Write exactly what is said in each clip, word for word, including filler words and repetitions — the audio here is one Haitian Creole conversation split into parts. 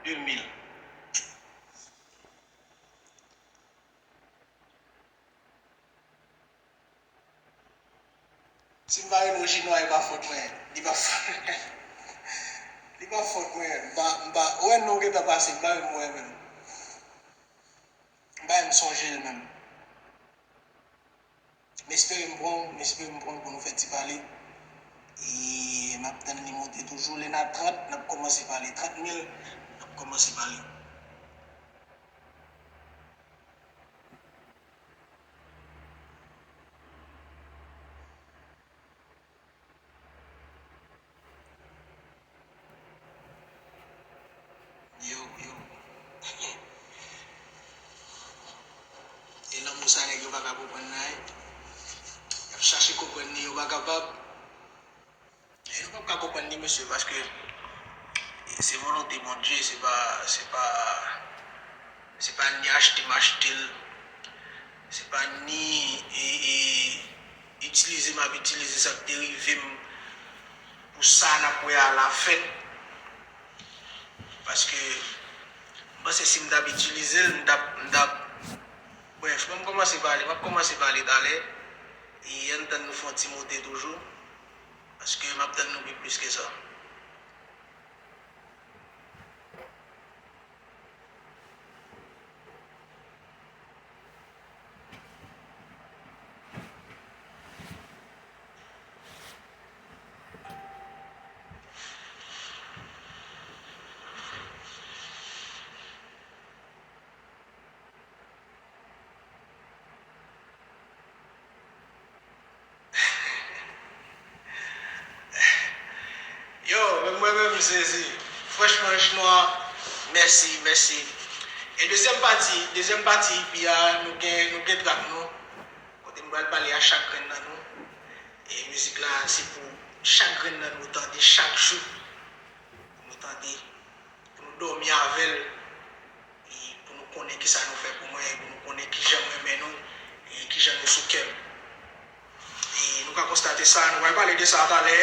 de mil. Si m pa rele w chinwa, e pa fòt mwen. Li pa fòt, li pa fòt mwen. M pa, m pa, ou wè non w gentan pase, m pa menm wè menm. M pa menm sonje l menm. M espere m pran w, m espere m pran w pou nou fè ti pale. E m ap tann li monte toujou. Lè n a trant, n ap kòmanse pale. Trant mil, n ap kòmanse pale. Yo, yo. E lanmou sa nèg yo pa ka konprann la, wi. Y ap chache konprann li, yo pa kapab. E nou p ap ka konprann li, mesye, paske se volonte Bondye, se pa, se pa, se pa ni achte m achte l, se pa ni, e, e, itilize m ap itilize sa k te rive m pou sa n ap wè a la fèt. Paske m panse si m t ap itilize l, m t ap, m t ap, brèf, ban m kòmanse pale, m ap kòmanse pale talè, e ann tann nou fè yon ti monte toujou, paske m ap tann nou pi plis ke sa. Yo, menm mwen menm m sezi. Franchman, chinwa, mèsi, mèsi. E dezyèm pati, dezyèm pati E P a, nou gen, nou gen trak nou. Kote m pral pale a chak grenn nan nou. E mizik la, se pou chak grenn nan nou tande chak jou. Pou nou tande, pou nou dòmi avè l, e pou nou konnen kisa nou fè pou mwen, e pou nou konnen kijan m renmen nou, e kijan nou sou kè m. E nou ka konstate sa, nou pral pale de sa talè.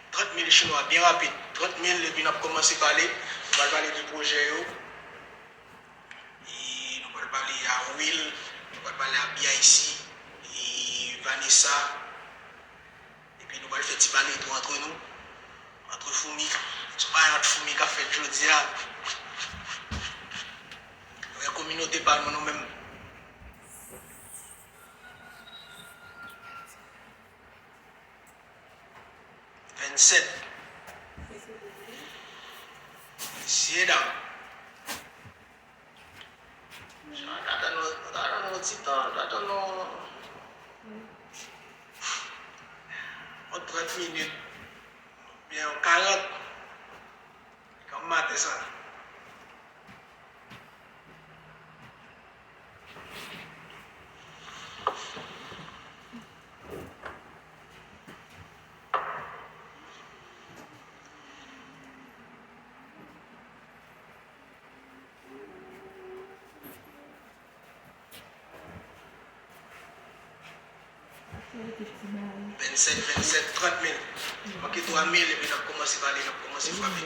Trant mil chinwa, byen rapid. Trant mil, epi n ap kòmanse pale. Nou pral pale de pwojè yo. E nou pral pale a Will, nou pral pale a B I C, e Vanessa. Epi nou pral fè ti pale tou antre nou. Antre foumi. Se yon bagay ant foumi k ap fèt jodi a. Nou gen kominote pa nou, nou menm. Vennsèt. Mesye dam. Sa ta tann nou, ta tann nou yon ti tan, ta tann nou yon trant minit, oubyen yon karant. Kòm maten sa. Vennsèt, vennsèt, trant mil. Manke twa mil, epi n ap kòmanse pale, n ap kòmanse frape.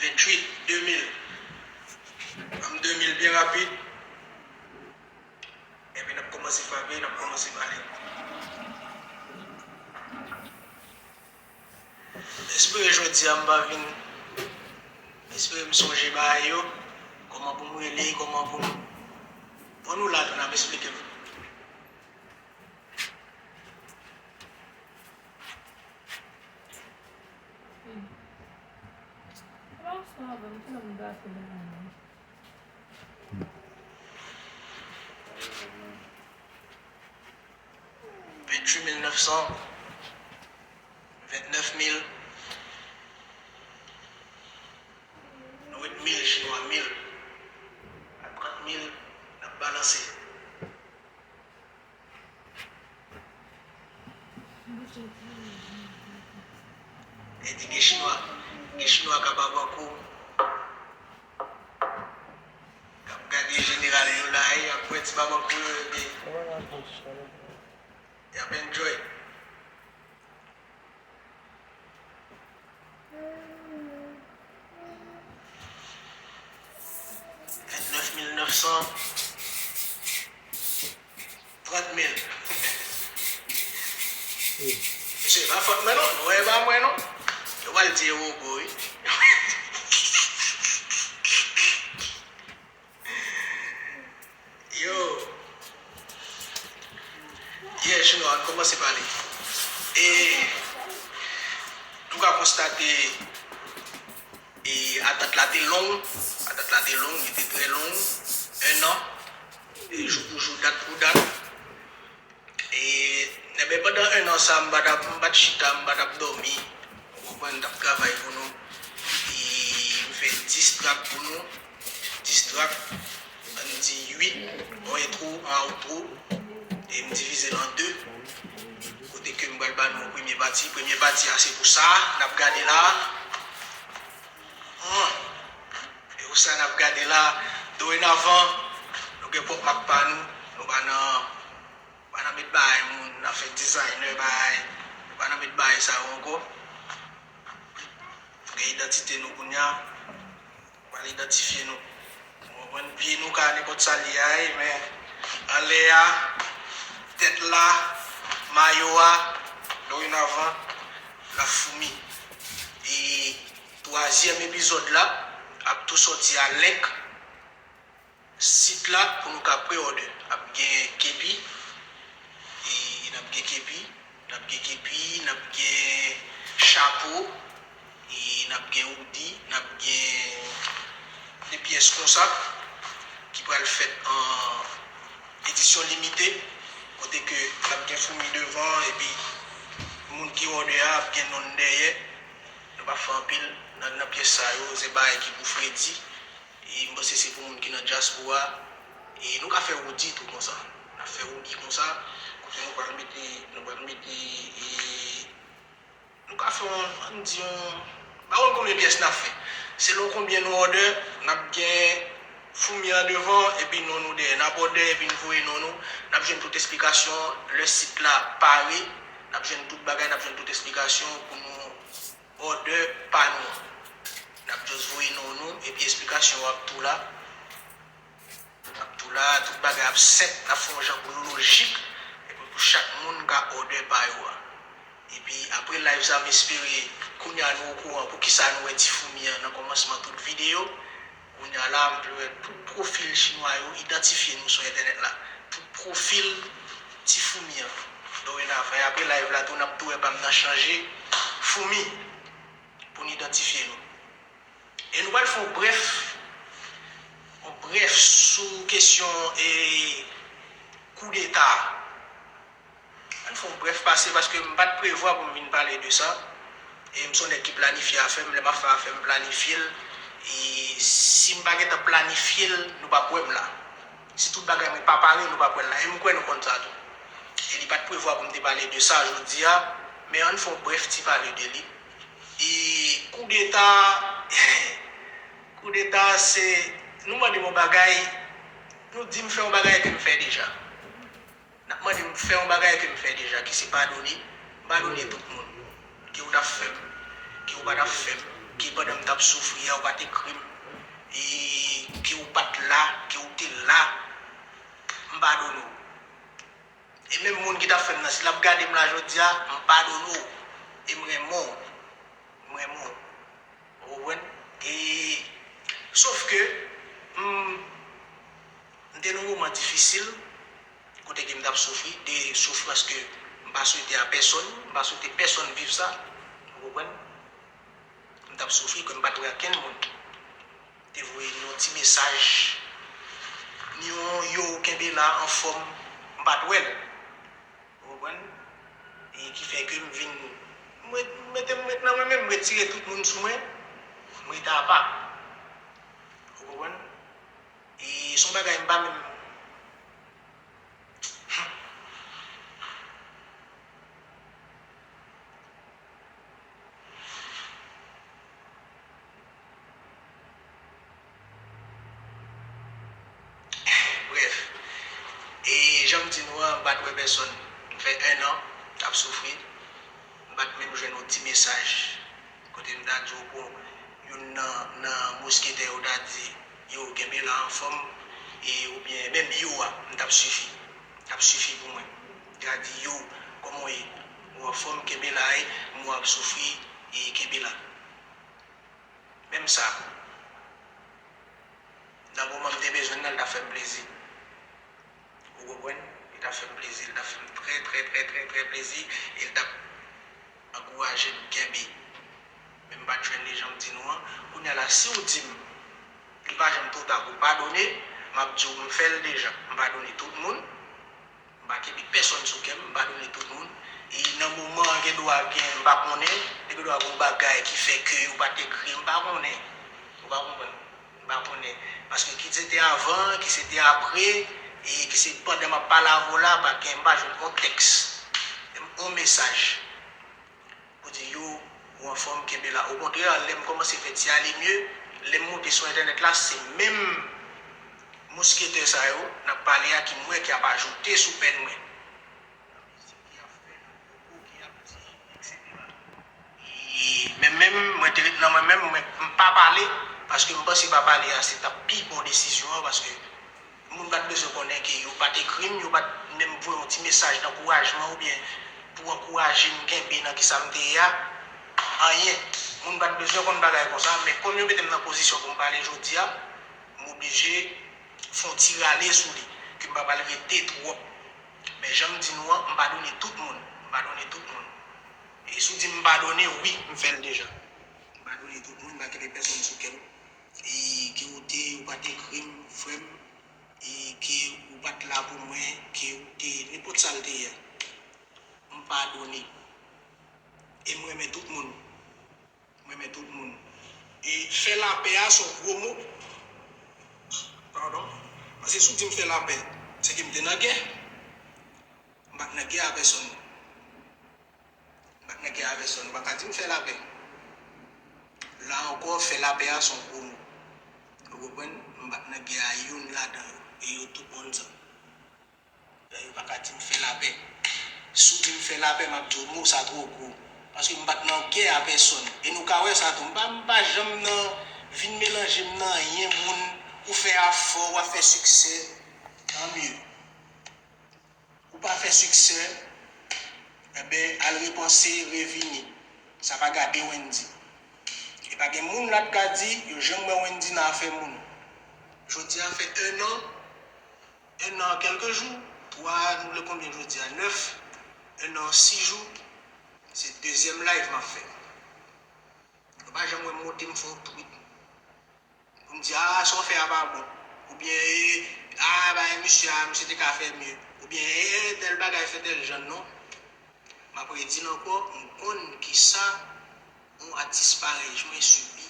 Ventuit, de mil. Ban m de mil byen rapid. Epi n ap kòmanse frape, n ap kòmanse pale. M espere jodi a m pa vin. M espere m sonje bagay yo. Kòman pou m rele, kòman pou m. Bon, nou la tou, n ap esplike m. Ventuit mil nèf san, vennèf mil, nou ret mil chinwa, mil a trant mil, n ap balanse. E di gen chinwa, gen chinwa k ap abankou, k ap gade jeneral yo la, e y ap wè ti babankou yo, epi y ap enjoy. Vennèf mil nèf san. Trant mil. Mesye, pa fòt mwen non, non, e pa mwen non. Yo pral di e wobo wi. Yo. Yeah, Chino, ann kòmanse pale. E nou ka konstate, e atant la te long, atant la te long, li te trè long, en an, e jou pou jou, dat pou dat. E, enben, pandan en an sa, m pa t ap, m pa t chita, m pa t ap dòmi. Ou konprann, m t ap travay pou nou. E m fè dis trak pou nou. Dis trak, ann di uit, yon entwo, yon outro. E m divize l an de. Kote ke m pral ba nou premye pati. Premye pati a, se pou sa, n ap gade la. Hum. E pou sa, n ap gade la. Dorenavan, nou gen pwòp mak pa nou. Nou pa nan Pa nan met bagay moun, nan fè designer bagay. Nou pa nan met bagay sa yo ankò. Nou gen idantite nou kounye a. Nou pral idantifye nou. Ou konprann? Pye nou ka nenpòt sa l ye a, men anlè a, tèt la, mayo a, dorenavan, l ap foumi. E twazyèm epizòd la ap tou sòti a link sit la pou nou ka pre-order. N ap gen kepi, e n ap gen kepi, n ap gen kepi, n ap gen chapo, e n ap gen hoodie, n ap gen de pyès konsa ki pral fèt an edisyon limite, kote ke n ap gen foumi devan, epi moun ki order a ap gen non l dèyè. Nou pa fè anpil nan, nan pyès sa yo, se bagay ki pou fredi. E m panse se pou moun ki nan dyaspora. E nou ka fè hoodie tou konsa. N ap fè hoodie konsa. Kote nou pral mete, nou pral mete, e, nou ka fè yon, ann di yon, m pa konn konbyen pyès n ap fè. Selon konbyen nou order, n ap gen foumi an devan, epi non nou dèyè. N ap order, epi n voye non nou. N ap jwenn tout esplikasyon lè sit la pare. N ap jwenn tout bagay, n ap jwenn tout esplikasyon pou nou order pa nou an. N ap just voye non nou, epi esplikasyon yo ap tou la. Ap tou la, tout bagay ap senp, n ap fè yon jan pou l lojik, epi pou chak moun ka order pa yo a. Epi apre live sa, m espere kounye a nou okouran poukisa nou wè ti foumi an nan kòmansman tout videyo. Kounye a la, m vle wè tout pwofil chinwa yo idantifye nou sou entènèt la. Tout pwofil ti foumi an. Dorenavan, e apre live la tou, n ap tou wè pa m nan chanje foumi pou n idantifye nou. E nou pral fè yon brèf, yon brèf sou kesyon, e, koudeta a. Ann fè yon brèf pase paske m pa t prevwa pou m vin pale de sa. E m se yon nèg ki planifye afè m, lè m ap fè afè m, m planifye l. E si m pa gentan planifye l, nou p ap wè m la. Si tout bagay mwen pa pare, nou p ap wè l la. E m kwè nou konn sa tou. E li pa t prevwa pou m te pale de sa jodi a, men ann fè yon brèf ti pale de li. E koudeta, koudeta se, nou mande m yon bagay, nou di m fè yon bagay ke m fè deja. N ap mande m fè yon bagay ke m fè deja, ki se padone. M padone tout moun. Ke w t ap fè m, ke w pa t ap fè m, ke pandan m t ap soufri a, w pa t ekri m, e ke w pa t la, ke w te la, m padone w. E menm moun ki t ap fè m nan, si l ap gade m la jodi a, m padone w. E m renmen w. M renmen w. Ou konprann? E, sof ke, m, m te nan yon moman difisil, kote ke m t ap soufri, de soufrans ke m pa swete a pèsonn, m pa swete pèsonn viv sa. Ou konprann? M t ap soufri ke m pa t wè okenn moun. Te voye ni yon ti mesaj, ni yon yo, kenbe la, anfòm, m pa t wè l. Ou konprann? E ki fè ke m vin, m ret, m mete m ret nan mwen menm, m retire tout moun sou mwen, m rete apa. Ou konprann? E se yon bagay m pa menm. Hmm. M pa t wè pèsonn. M fè en an, m t ap soufri. M pa t menm jwenn yon ti mesaj. Kote m ta di w, bon, youn nan, nan mosketè yo ta di, yo, kenbe la, anfòm, e, oubyen menm yo a, m t ap sifi. T ap sifi pou mwen. Li ta di, yo, kòman w ye? Ou anfòm, kenbe la, e, m wè w ap soufri, e, kenbe la. Menm sa, nan moman m te bezwen l lan, l t ap fè m plezi. Ou konprann? Li t ap fè m plezi, li t ap fè m trè, trè, trè, trè, trè plezi, e li t ap ankouraje m kenbe. Men m pa t jwenn li jan m di nou an. Kounye a la, si w di m, li pa janm twò ta pou w padone, m ap di w, m fè l deja. M padone tout moun. M pa kenbe pèsonn sou kè m, m padone tout moun. E nan moman an, gen dwa gen, m pa konnen, gen dwa gen yon bagay ki fè ke yo pa t ekri, m pa konnen. Ou pa konprann? M pa konnen. Paske ki se te avan, ki se te apre, e ki se pandan m ap pale avè w la, pa gen, m pa jwenn yon tèks, yon mesaj pou di, yo, ou anfòm, kenbe la. Okontrè, lè m kòmanse fè ti ale mye, lè m monte sou entènèt la, se menm mosketè sa yo n ap pale a ki m wè ki ap ajoute sou pèn mwen. Nan mizik ki ap fè, nan pwopo ki ap di, etsetera. E men menm, mwen te ret nan mwen menm, mwen, m pa pale, paske m panse pa pale a, se t ap pi bon desizyon an, paske moun pa t bezwen konnen ke yo pa t ekri m, yo pa t menm voye yon ti mesaj dankourajman oubyen pou ankouraje m kenbe nan kisa m te ye a. Anyen. Moun pa t bezwen konn bagay konsa, men kòm yo mete m nan pozisyon pou m pale jodi a, m oblije fè yon ti rale sou li, ke m pa pral rete twòp. Men jan m di nou an, m padone tout moun. M padone tout moun. E si w di m padone, wi, m fè l deja. M padone tout moun, m pa kenbe pèsonn sou kè m. E ke w te, ou pa t ekri m, frè m, e ke ou pa t la pou mwen, ke ou te, nenpòt sa l te ye a. M padone. E m renmen tout moun. M renmen tout moun. E fè lapè a se yon gwo mo. Padon. Paske si w di m fè lapè, se ke m te nan gè. M pa t nan gè a pèsonn. M pa t nan gè a pèsonn. Ou pa ka di m fè lapè. La ankò, fè lapè a se yon gwo mo. Ou konprann? M pa t nan gè a youn ladan yo. E yo tout konn sa. Yo pa ka di m fè lapè. Si w di m fè lapè, m ap di w mo sa twò gwo. Paske m pa t nan gè a pèsonn. E nou ka wè sa tou. M pa, m pa janm nan vin melanje m nan anyen moun. Ou fè afè, w ap fè siksè. Tan mye. Ou pa fè siksè, enben, al repanse, revini. Sa pa gade Wendy. E pa gen moun la t ka di, yo janm wè Wendy nan afè moun. Jodi a fè en an, en an kèlke jou, twa, nou le konbyen jodi a? Nèf, en an sis jou, se dezyèm live m ap fè. Yo pa janm wè m monte m fè yon tweet pou m di, a, sa w fè a pa bon. Oubyen, e, a, bagay misye a, misye te ka fè mye. Oubyen, e, tèl bagay fè tèl jan, non. M ap redi l ankò, m konn kisa yon atis parèy mwen sibi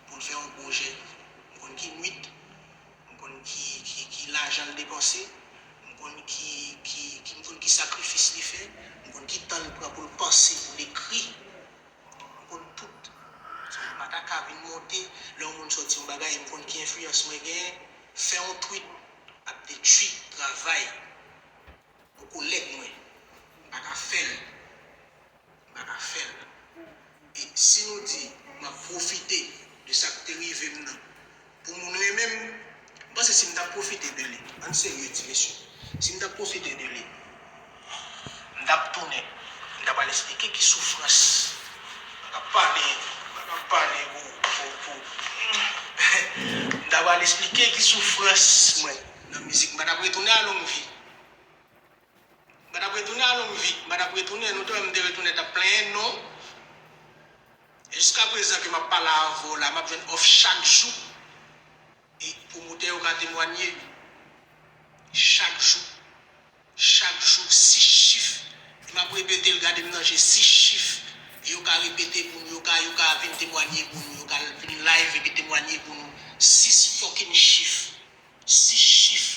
pou l fè yon pwojè. M konn ki nwit, m konn ki, ki, ki lajan l depanse, m konn ki, ki, ki, m konn ki sakrifis li fè, m konn ki tan l pran pou l panse, pou l ekri. M konn tout. So, m pa ta ka vin monte, lè yon moun sòti yon bagay, m konn ki enfliyans mwen genyen, fè yon tweet ap detwi travay yon kolèg mwen. M pa ka fè l. M pa ka fè l. E si nou di, m ap pwofite de sa k te rive m nan, pou moun renmen m, m panse si m t ap pwofite de li, ann serye ti mesye, si m t ap pwofite de li, m t ap tounen, m t ap al esplike ki soufrans, m t ap pale, m t ap pale pou, pou, pou, m t ap al esplike ki soufrans mwen nan mizik, m pa t ap retounen a long vi. M pa t ap retounen a long vi, m pa t ap retounen, nou te wè m te retounen t ap plenyen non. E jiska prezan ke m ap pale avè w la, m ap jwenn òf chak jou. E pwomotè yo ka temwanye. Chak jou. Chak jou, sis chif. E m ap repete l, gade m nan je, sis chif. E yo ka repete pou nou, yo ka, yo ka vin temwanye pou nou, yo ka vin live epi temwanye pou nou. Sis fucking chif. Sis chif.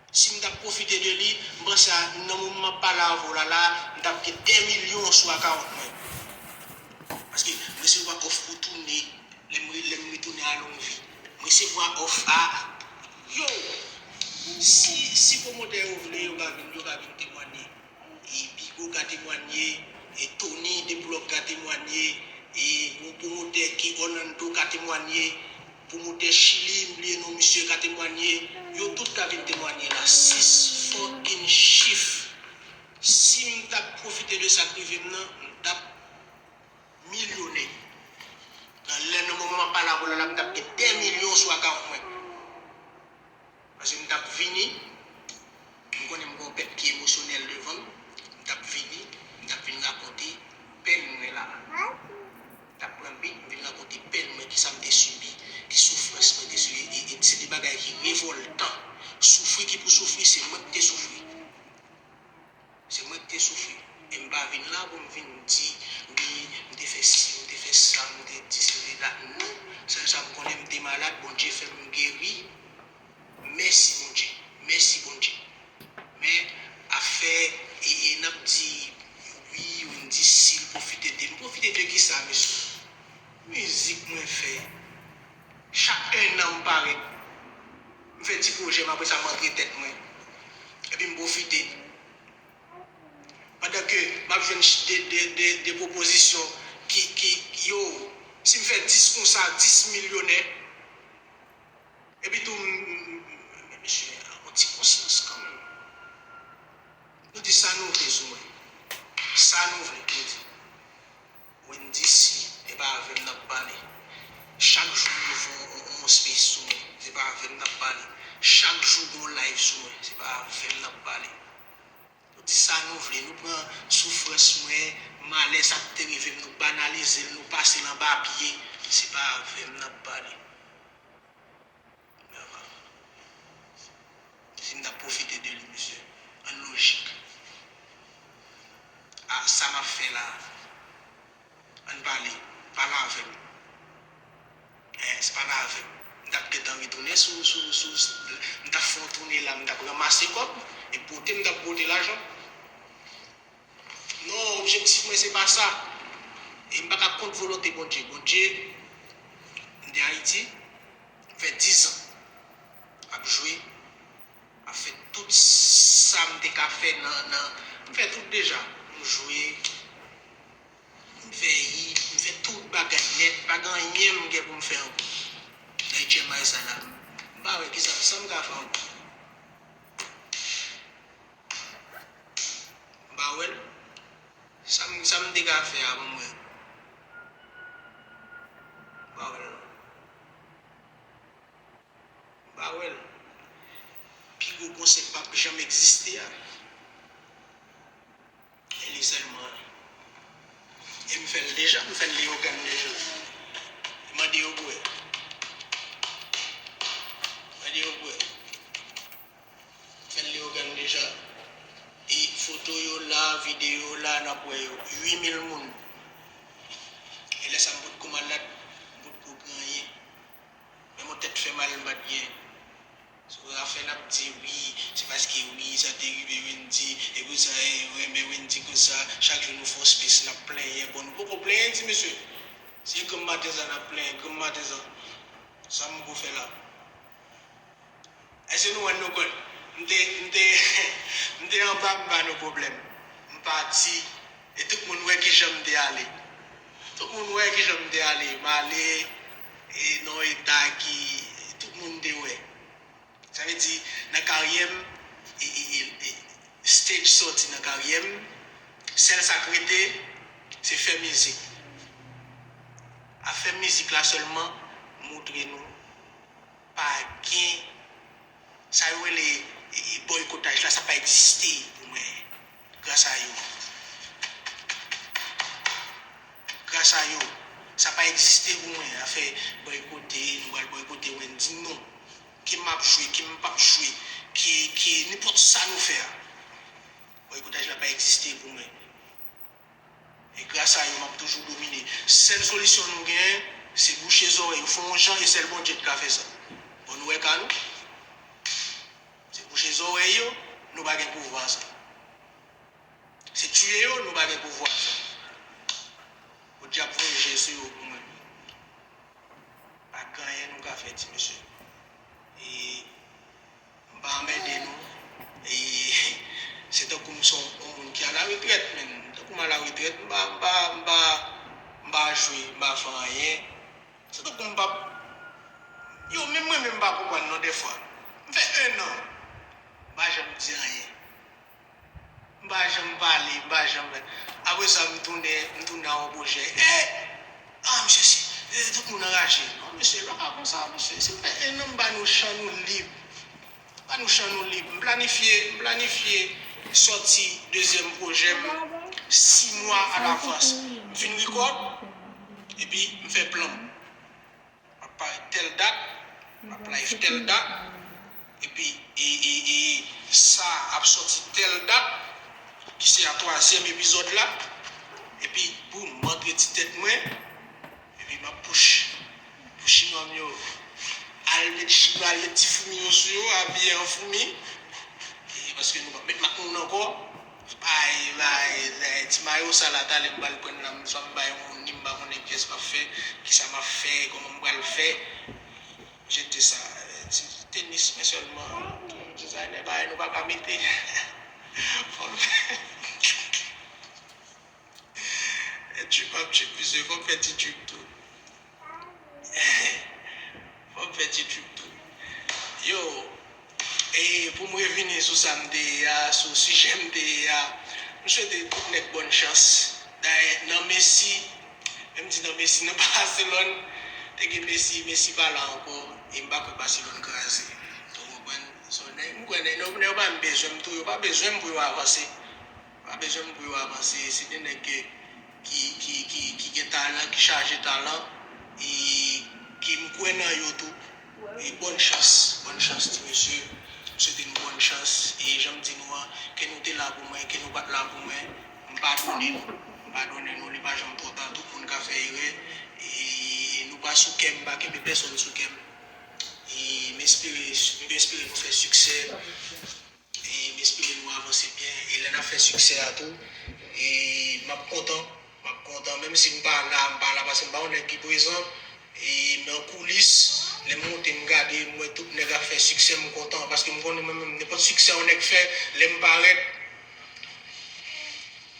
Si m t ap pwofite de li, m panse a, nan moman m ap pale avè w la, la, m t ap gen de milyon sou akawont mwen. Paske m resevwa òf pou tounen, lè m, lè m retounen a long vi. M resevwa òf a, yo! Si, si pwomotè yo vle, yo ka vin, yo ka vin temwanye. E Bigo ka temwanye, e Tony Deblòk ka temwanye, e yon pwomotè ki Orlando ka temwanye, pwomotè Chili, m bliye non misye, ka temwanye. Yo tout ka vin temwanye la. Sis fucking chif. Si m t ap pwofite de sa k rive m nan, m t ap milyonè. Nan lè, nan moman m ap pale avè w la, m t ap gen dè milyon sou akawont mwen. Paske m t ap vini, m konnen m gen yon pèp ki emosyonèl devan m, m t ap vini, m t ap vin rakonte pèn mwen la. M t ap pran bik, m vin rakonte pèn mwen, kisa m te sibi, ki soufrans mwen te sibi. E, e se de bagay ki revòltan. Soufri ki pou soufri, se mwen ki te soufri. Se mwen ki te soufri. E m pa vin la pou m vin di, wi, m te fè si, m te fè sa, m te di si, m te dat. Non. Sèl sa m konnen, m te malad, Bondye fè m geri. Mèsi Bondye. Mèsi Bondye. Men, afè, e, e n ap di, wi, Wendyy, si l pwofite de. M pwofite de kisa, mesye? Mizik mwen fè. Chak ennan m parèt. M fè ti pwojè m, apre sa m antre tèt mwen. Epi m pwofite. Pandan ke m ap jwenn ch- de, de, de, de pwopozisyon ki, ki, yo, si m fè dis konsa, dis milyonè, epi tou, m, m, m, men mesye, yon ti konsyans kanmenm. Nou di sa nou vle sou mwen. Sa nou vle, nou di. Wendyy, si, e pa avè m n ap pale. Chak jou m ouvri yon, yon, yon space sou mwen, se pa avè m n ap pale. Chak jou gen yon live sou mwen, se pa avè m n ap pale. Nou di sa nou vle, nou pran soufrans mwen, malè sa k te rive m, nou banalize l, nou pase l anba pye, se pa avè m n ap pale. Si m t ap pwofite de li, mesye, ann lojik. A, sa m ap fè la, ann pale, pale avè m. Eh, se pale avè m. M t ap gentan retounen sou, sou, sou, m t ap fè yon toune la, m t ap ranmase kòb, e pote m t ap pote lajan. Non, objektif mwen se pa sa. E m pa ka kont volonte Bondye. Bondye, m te Ayiti, m fè diz an ap jwe, ap fè tout sa m te ka fè nan, nan, m fè tout deja. M jwe, m fè hit, m fè tout bagay nèt, pa gen anyen m gen pou m fè ankò. Nan H M I sa la, m pa wè kisa, sa m ka fè ankò. M pa wè l. Sa m, sa m te ka fè a pou mwen. M pa wè l non. M pa wè l. Pi gwo konsè k p ap janm egziste a. E li sèlman. E m fè l deja, m fè l Leyogàn deja. Mande yo pou wè. Mande yo pou wè. Fè l Leyogàn deja. E foto yo la, videyo la, n ap wè yo. Uit mil moun. E lè sa m potko malad, m potko gen anyen. Menm yon tèt fè mal m pa t gen. Sou afè n ap di wi, se paske wi, sa te rive Wendyy, e konsa, e, renmen Wendyy konsa, chak jou nou fè yon space, n ap plenyen. Bon, nou poko plenyen, ti mesye. Se granm maten sa n ap plenyen, granm maten sa. Sa m ko fè la? Èske nou wè nou konn? M te, m te, m te anba, m pa nan pwoblèm. M pati, e tout moun wè kijan m te ale. Tout moun wè kijan m te ale. M ale, e nan yon eta ki, tout moun te wè. Sa vle di, nan karyè m, e, e, e, e, stage sòti nan karyè m, sèl sa k rete, se fè mizik. Afè mizik la sèlman, moutre nou pa gen, sa yo rele, e, e, bòykotaj la, sa pa egziste pou mwen. Gras a yo. Gras a yo. Sa pa egziste pou mwen. Afè bòykote, nou pral bòykote Wendyy, non. Ke m ap jwe, ke m p ap jwe, ke, ke nenpòt sa nou fè a. Bòykotaj la pa egziste pou mwen. E gras a yo, m ap toujou domine. Sèl solisyon nou genyen, se bouche zòrèy yo, fè yon jan, e sèl Bondye ki ka fè sa. Bon, nou wè ka nou? Se bouche zòrèy yo, nou pa gen pouvwa sa. Se tiye yo, nou pa gen pouvwa sa. Bondye ap voye je sou yo pou mwen. Pa gen anyen nou ka fè, ti mesye. E m pa anmède jwe, m pa fè anyen. Se tankou m p ap, yo, menm mwen menm m pa konprann non dèfwa. M fè en an, m pa janm di anyen. M pa janm pale, m pa janm. Apre sa, m tounen, m tounen a yon pwojè. E! Ah, mesye, si, e, tout moun anraje. Non, mesye, l pa ka konsa, mesye. Se fè en an m ba nou chan nou lib. Ba nou chan nou lib. M planifye, m planifye sòti dezyèm pwojè m sis mwa alavans. M fin rekòd, epi m fè plan m. M ap parèt tèl dat, m ap live tèl dat, epi e, e, e, sa ap sòti tèl dat, ki se a twazyèm epizòd la, epi boum, m antre ti tèt mwen, epi m ap push pou chinwa m yo al met chinwa, al met ti foumi yo sou yo, abiye an foumi, e, paske nou p ap met mak moun ankò. Bay, bay, bay, ti mayo sa la, talè m pral pran l la, m swa m bay yon moun li, m pa konnen pyès m ap fè, kisa m ap fè, kòman m pral fè. Jete sa, ti tenis, men sèlman, tou dizayne bagay nou pa ka mete. Fò m fè. E trip ap trip, mesye, fò m fè ti trip tou. Fò m fè ti trip tou. Yo, e pou m revini sou sa m te ye a, sou sijè m te ye a, m swete tout nèg bòn chans. Dayè, nan Messi, menm di nan Messi, nan Barcelone, te gen Messi, Messi pa la ankò, e m pa kwè Barcelone kraze. Ou konprann? So, nèg, m kwè nèg, nèg, nèg yo pa menm bezwen m tou, yo pa bezwen m pou yo avanse. Pa bezwen m pou yo avanse. Se de nèg ke, ki, ki, ki, ki gen talan, ki chaje talan, e ki m kwè nan yo tou. E bòn chans, bòn chans ti mesye. M swete nou bòn chans. E jan m di nou an, ke nou te la pou mwen, ke nou pa t la pou mwen, m padone nou. M padone nou, li pa janm twò ta, tout moun ka fè erè. E nou pa sou kè m, m pa kenbe pèsonn sou kè m. E m espere, m espere nou fè siksè. E m espere nou avanse byen. E lè n ap fè siksè a tou, e m ap kontan. M ap kontan. Menm si m pa la, m pa la paske m pa yon nèg ki prezan. E m nan koulis, lè m monte, m gade, m wè tout nèg ap fè siksè, m kontan. Paske m konnen mwen menm, nenpòt siksè yon nèg fè, lè m parèt,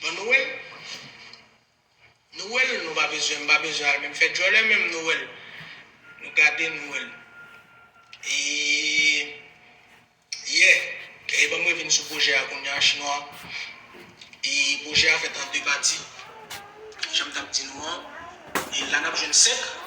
ban nou wè l. Nou wè l, nou pa bezwen, m pa bezwen al menm fè djòlè menm, nou wè l. Nou gade, nou wè l. E, yeah. E ban m revin sou pwojè a kounye a, chinwa. E pwojè a fèt an de pati. Jan m t ap di nou an. E la n ap jwenn senk.